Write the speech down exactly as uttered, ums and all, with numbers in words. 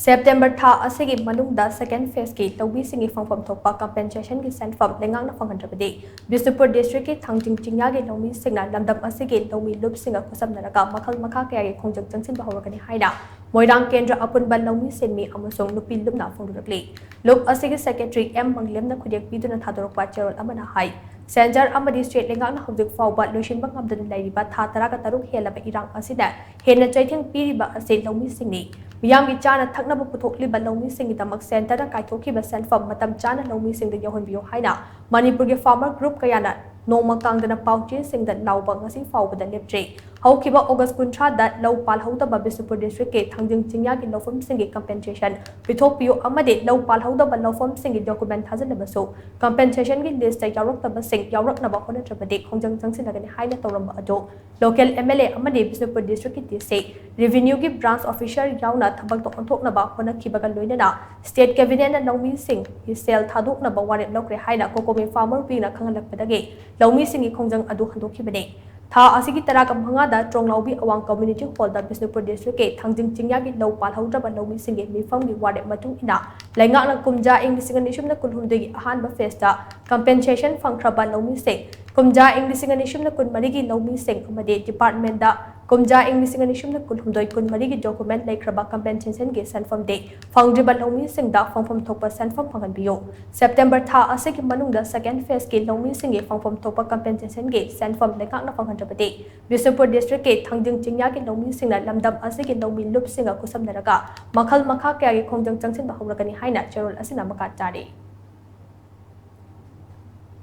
September ꯊꯥ ꯑꯁꯤꯒꯤ ꯃꯅꯨꯡꯗ second phaseꯀꯤ ꯂꯧꯃꯤꯁꯤꯡꯒꯤ ꯐꯪꯐꯝ ꯊꯣꯛꯄ compensationꯒꯤ ꯁꯦꯟꯐꯝ ꯂꯩꯉꯥꯛꯅ ꯐꯪꯍꯟꯗ꯭ꯔꯕꯗꯤ ꯕꯤꯁꯅꯨꯄꯨꯔ districtꯀꯤ ꯊꯥꯡꯖꯤꯡ ꯆꯤꯡꯌꯥꯒꯤ ꯂꯧꯃꯤꯁꯤꯡꯅ ꯂꯝꯗꯝ ꯑꯁꯤꯒꯤ ꯂꯧꯃꯤ ꯂꯨꯞꯁꯤꯡꯒ ꯈꯨꯠꯁꯝꯅꯔꯒ ꯃꯈꯜ ꯃꯈꯥ ꯀꯌꯥꯒꯤ ꯈꯣꯡꯖꯪ ꯆꯪꯁꯤꯟꯕ ꯍꯧꯔꯒꯅꯤ ꯍꯥꯏꯅ ꯃꯣꯏꯔꯥꯡ ꯀꯦꯟꯗ꯭ꯔ ꯑꯄꯨꯟꯕ ꯂꯧꯃꯤ ꯁꯤꯟꯃꯤ ꯑꯃꯁꯨꯡ ꯅꯨꯄꯤ ꯂꯨꯞꯅ ꯐꯣꯡꯗꯣꯔꯛꯂꯤ꯫ ꯂꯨꯞ ꯑꯁꯤꯒꯤ secretary ꯑꯦꯝ ꯃꯪꯂꯦꯝꯅ ꯈꯨꯗꯦꯛ ꯄꯤꯗꯨꯅ ꯊꯥꯗꯣꯔꯛꯄ ꯆꯦꯔꯣꯜ ꯑꯃꯅ ꯍꯥꯏ, centre ꯑꯃꯗꯤ state ꯂꯩꯉꯥꯛꯅ ꯍꯧꯖꯤꯛ ꯐꯥꯎꯕ ꯂꯣꯏꯁꯤꯟꯕ ꯉꯝꯗꯅ ꯂꯩꯔꯤꯕ ꯊꯥ ꯇꯔꯥꯒ ꯇꯔꯨꯛ ꯍꯦꯜꯂꯕ ꯏꯔꯥꯡ ꯑꯁꯤꯗ ꯍꯦꯟꯅ ꯆꯩꯊꯦꯡ ꯄꯤꯔꯤꯕ ꯑꯁꯤ ꯂꯧꯃꯤꯁꯤꯡꯅꯤ꯫ ꯃꯤꯌꯥꯝꯒꯤ ꯆꯥꯅ ꯊꯛꯅꯕ ꯄꯨꯊꯣꯛꯂꯤꯕ ꯂꯧꯃꯤꯁꯤꯡꯒꯤꯗꯃꯛ centreꯅ ꯀꯥꯏꯊꯣꯛꯈꯤꯕ ꯁꯦꯟꯐꯝ ꯃꯇꯝ ꯆꯥꯅ ꯂꯧꯃꯤꯁꯤꯡꯗ ꯌꯧꯍꯟꯕꯤꯌꯨ ꯍꯥꯏꯅ ꯃꯅꯤꯄꯨꯔꯒꯤ farmer group ꯀꯌꯥꯅ ꯅꯣꯡꯃ ꯀꯥꯡꯗꯅ ꯄꯥꯎꯆꯦꯁꯤꯡꯗ ꯂꯥꯎꯕ ꯉꯁꯤ ꯐꯥꯎꯕꯗ ꯂꯦꯞꯇ꯭ꯔꯤ꯫ ꯍꯧꯈꯤꯕ ꯑꯣꯒꯁ ꯀꯨꯟꯊ꯭ꯔꯥꯗ ꯂꯧ ꯄꯥꯜꯍꯧꯗꯕ ꯕꯤꯁꯅꯨꯄꯨꯔ districtꯀꯤ ꯊꯥꯡꯖꯤꯡ ꯆꯤꯡꯌꯥꯒꯤ ꯂꯧꯐꯝꯁꯤꯡꯒꯤ compensation ꯄꯤꯊꯣꯛꯄꯤꯌꯨ ꯑꯃꯗꯤ ꯂꯧ ꯄꯥꯜꯍꯧꯗꯕ ꯂꯧꯐꯝꯁꯤꯡꯒꯤ document ꯊꯥꯖꯤꯜꯂꯕꯁꯨ compensationꯒꯤ listꯇ ꯌꯥꯎꯔꯛꯇꯕꯁꯤꯡ ꯌꯥꯎꯔꯛꯅꯕ ꯍꯣꯠꯅꯗ꯭ꯔꯕꯗꯤ ꯈꯣꯡꯖꯪ ꯆꯪꯁꯤꯜꯂꯒꯅꯤ ꯍꯥꯏꯅ ꯇꯧꯔꯝꯕ ꯑꯗꯨ local MLA ꯑꯃꯗꯤ ꯕꯤꯁꯅꯨꯄꯨꯔ districtꯀꯤ DC, revenueꯒꯤ branch officer ꯌꯥꯎꯅ ꯊꯕꯛꯇ ꯑꯣꯟꯊꯣꯛꯅꯕ ꯍꯣꯠꯅꯈꯤꯕꯒ ꯂꯣꯏꯅꯅ state cabinetꯅ ꯂꯧꯃꯤꯁꯤꯡꯒꯤ ꯁꯦꯜ ꯊꯥꯗꯣꯛꯅꯕ ꯋꯥꯔꯦꯞ ꯂꯧꯈ꯭ꯔꯦ ꯍꯥꯏꯅ COCOMI farmer wingꯅ ꯈꯪꯍꯜꯂꯛꯄꯗꯒꯤ ꯂꯧꯃꯤꯁꯤꯡꯒꯤ ꯈꯣꯡꯖꯪ ꯑꯗꯨ ꯍꯟꯗꯣꯛꯈꯤꯕꯅꯤ꯫ ꯊꯥ ꯑꯁꯤꯒꯤ ꯇꯔꯥꯒ ꯃꯉꯥꯗ ꯇ꯭ꯔꯣꯡꯂꯥꯎꯕꯤ ꯑꯋꯥꯡ community hallꯗ ꯕꯤꯁꯅꯨꯄꯨꯔ districtꯀꯤ ꯊꯥꯡꯖꯤꯡ ꯆꯤꯡꯌꯥꯒꯤ ꯂꯧ ꯄꯥꯜꯍꯧꯗ꯭ꯔꯕ ꯂꯧꯃꯤꯁꯤꯡꯒꯤ ꯃꯤꯐꯝꯒꯤ ꯋꯥꯔꯦꯞ ꯃꯇꯨꯡ ꯏꯟꯅ ꯂꯩꯉꯥꯛꯅ ꯀꯨꯝꯖꯥ ꯏꯪ ꯂꯤꯁꯤꯡ ꯑꯅꯤ ꯁꯨꯞꯅ ꯀꯨꯟꯍꯨꯝꯗꯣꯏꯒꯤ ꯑꯍꯥꯟꯕ phaseꯇ compensation ꯐꯪꯈ꯭ꯔꯕ ꯂꯧꯃꯤꯁꯤꯡ, ꯀꯨꯝꯖꯥ ꯏꯪ ꯂꯤꯁꯤꯡ ꯑꯅꯤ ꯁꯨꯞꯅ ꯀꯨꯟꯃꯔꯤꯒꯤ ꯂꯧꯃꯤꯁꯤꯡ ꯑꯃꯗꯤ departmentꯗ ꯀꯨꯝꯖꯥ ꯏꯪ ꯂꯤꯁꯤꯡ ꯑꯅꯤ ꯁꯨꯞꯅ ꯀꯨꯟꯍꯨꯝꯗꯣꯏ ꯀꯨꯟꯃꯔꯤꯒꯤ document ꯂꯩꯈ꯭ꯔꯕ compensationꯒꯤ ꯁꯦꯟꯐꯝꯗꯤ ꯐꯪꯗ꯭ꯔꯤꯕ ꯂꯧꯃꯤꯁꯤꯡꯗ ꯐꯪꯐꯝ ꯊꯣꯛꯄ ꯁꯦꯟꯐꯝ ꯐꯪꯍꯟꯕꯤꯌꯨ꯫ ꯁꯦꯞꯇꯦꯝꯕꯔ ꯊꯥ ꯑꯁꯤꯒꯤ ꯃꯅꯨꯡꯗ second phaseꯀꯤ ꯂꯧꯃꯤꯁꯤꯡꯒꯤ ꯐꯪꯐꯝ ꯊꯣꯛꯄ compensationꯒꯤ ꯁꯦꯟꯐꯝ ꯂꯩꯉꯥꯛꯅ ꯐꯪꯍꯟꯗ꯭ꯔꯕꯗꯤ ꯕꯤꯁꯅꯨꯄꯨꯔ districtꯀꯤ ꯊꯥꯡꯖꯤꯡ ꯆꯤꯡꯌꯥꯒꯤ ꯂꯧꯃꯤꯁꯤꯡꯅ ꯂꯝꯗꯝ ꯑꯁꯤꯒꯤ ꯂꯧꯃꯤ ꯂꯨꯞꯁꯤꯡꯒ ꯈꯨꯠꯁꯝꯅꯔꯒ ꯃꯈꯜ ꯃꯈꯥ ꯀꯌꯥꯒꯤ ꯈꯣꯡꯖꯪ ꯆꯪꯁꯤꯟꯕ ꯍꯧꯔꯒꯅꯤ ꯍꯥꯏꯅ ꯆꯦꯔꯣꯜ ꯑꯁꯤꯅ ꯃꯈꯥ ꯇꯥꯔꯤ꯫